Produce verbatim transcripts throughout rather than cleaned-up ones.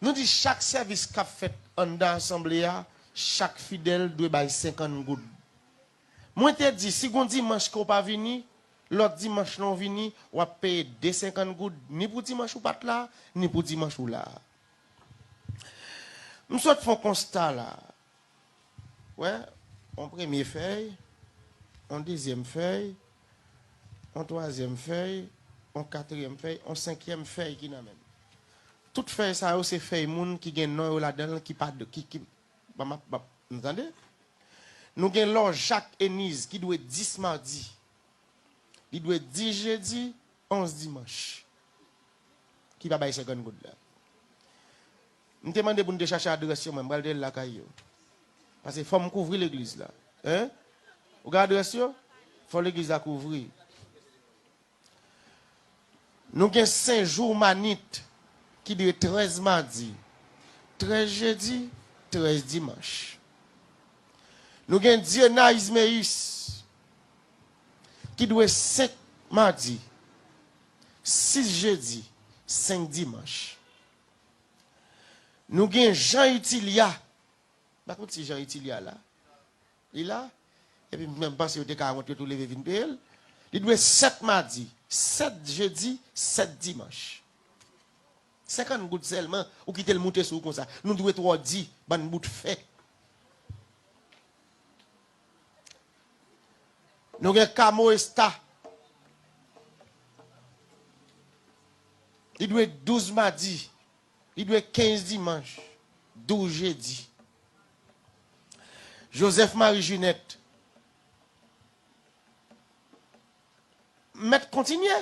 Nou di chak sèvis k ap fèt anndan asanble a, chak fidèl dwe bay senkant goud. Mwen te di, si gon dimanch ke w pa vini, lòt dimanch lan w vini, w ap peye de senkant goud, ni pou dimanch ou pa t la, ni pou dimanch ou la. M sot fè yon konsta la. Wè, yon premye fèy, yon dezyèm fèy, yon twazyèm fèy, yon katriyèm fèy, yon senkyèm fèy ki nan men m. Tout fèy sa yo se fèy moun ki gen non yo ladan l ki pa, ki, ki, ban m ap, ban m, nou tande? Nou gen Lòjak Eniz ki dwe dis madi. Li dwe dis jedi, onz dimanch. Ki pa bay senkant goud la. M te mande pou n te chache adrès yo, mwen, m pral te lakay yo. Paske fò m kouvri legliz la. Hein? Ou gen adrès yo? Fò legliz la kouvri. Nou gen Senjou Manit ki dwe trèz madi, trèz jedi, trèz dimanch. Nou gen Dieunaïs Meyis ki dwe senk madi, sis jedi, senk dimanch. Nou gen Jean Itilia. M pa konn si Jean Itilia la. Li la? Epi m menm panse yo te ka wont yo tou leve vin peye l. Li dwe sèt madi, sèt jedi, sèt dimanch. Senkant goud sèlman, ou kite l moute sou ou konsa. Nou dwe twò di, bann bout fè. Nou gen Kamo Esta. Li dwe douz madi. Li dwe kenz dimanch. Douz jedi. Joseph Marie Junette. Mèt kontinye.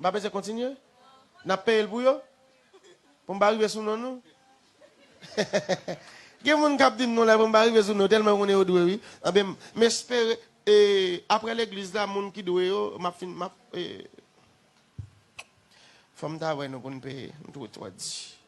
M pa bezwen kontinye? N ap peye l pou yo? Pou m pa rive sou non nou? Gen moun k ap di m non la pou m pa rive sou non, tèlman yo konnen yo dwe, wi. Anben, m espere, e, apre legliz la, moun ki dwe yo, m ap fin, m ap, e, fò m ta wè nou pou n peye. M twò, twò di.